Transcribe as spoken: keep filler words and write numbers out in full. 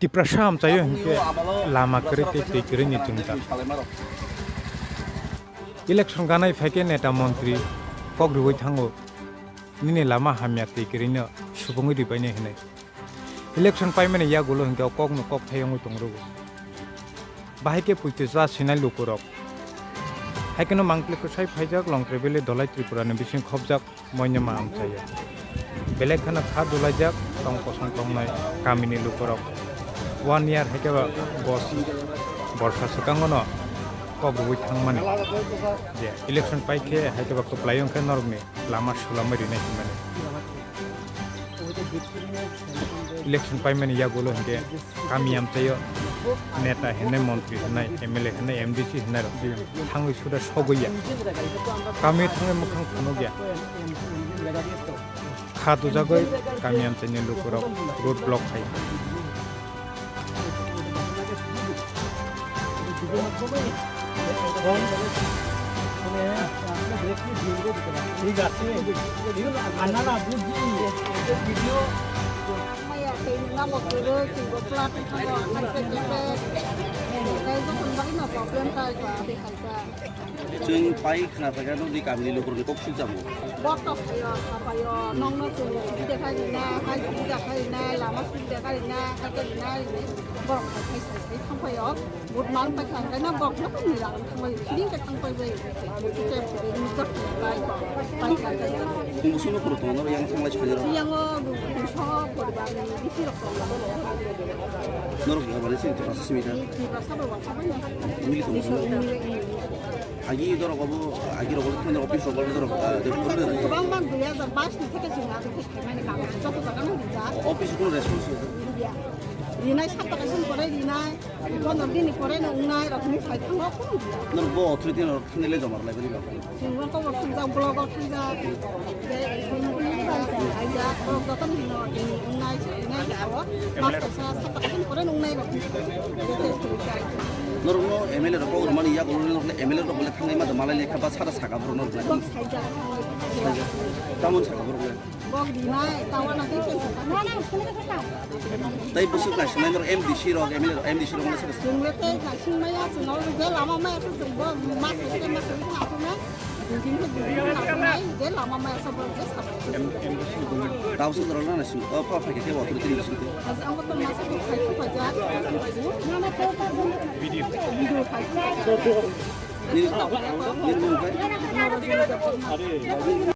Tiprasa amchaio hinkhe lama kwrwi tei twi kwrwini chwngkar. Election ganai phaikhe neta montri kok rwui thango, "Nini lama hamya twi kwrwino subungwi rwbainai," hwnwi. Election paimani yagulo hinkhe o kokno kokthai wngwi tongrwgo. Bahai khe puitwi cha sinai lukurok. Haikheno mangpili kwsai phaijak Longtrai Valley Dholai Tripurani bising khopjak Moinoma amchaio. Belai kheno kha dulaijak tong kosong tongnai kamini lukurok. One year hai khe ba bos borsa swkangono kok rwui thangmani. Je election pai khe hai khe ba kwplai wng khe norokni lama sulamwi rinai hinmani. Election paimani yagulo hinkhe kami amchaio neta hinwi, montri hinwi, M L A hinwi, M D C hinwi rok thangwi suda sogwi ya. Kami thangwi mwkhang phunuk ya. Kha tujagwi kami amchaini lukurok road block khai. ঠিক আছে। ভিডিও মায়া, সেই না বকরে, সেই বকলা, সেই খাবো, খাইতে, খাইতে। তাই যখন বাকি না problem, তাই তো আমি খাইতে। Chwng pai khna phaikha, nokni kamini lukurokni kok sukjamo. Bok tok phaio, sa phaio, nokno chwng subida khai rina, hai subida khai rina, lama subida khai rina, hai khai rina, hai rina. Borok khai khai sai sai thang phaio. Vote mang pai kha, khai na bok no kung ni lang thang pai, siring ka thang pai bai. Chwng chwng chwng chwng chwng pai pai khai khai. Kung sung no kuru tong, noro yang thang lai chhajaro. Yang o kung so poribar ni bisi rok tong. Norok ya bari sing tu rasa simi ta. Ni ti rasa ba wa sa ba ya. Mili tong. Ni so ni ni. Agi dorok obo, agi rok obo, thani office rok obo dorok, ah, de, de, de. Kwbang bang dui hazar bais ni theke chwng agi theke mane kang joto jaga no rijak. Office kono response hoya. Rinai sat taka sin pore rinai, pondro din ni pore no wngnai rok ni sai thango kono rijak. Norok bo authority norok thani le joma lai bari ba. Chwng bo kobo thwngjak, block o thwngjak. Norokno M L A rok kok rwmani yagulo norokle M L A rok bole thangwi ma malai lekha ba sara saka borok norokle. Tamon saka borokle. Tai bwswk naisinai norok M D C rok, M L A rok, M D C rok wngna saka. Tausa jorok nana sing, o pha pha khe authority ni sing. Video. Nini, nini mung khai?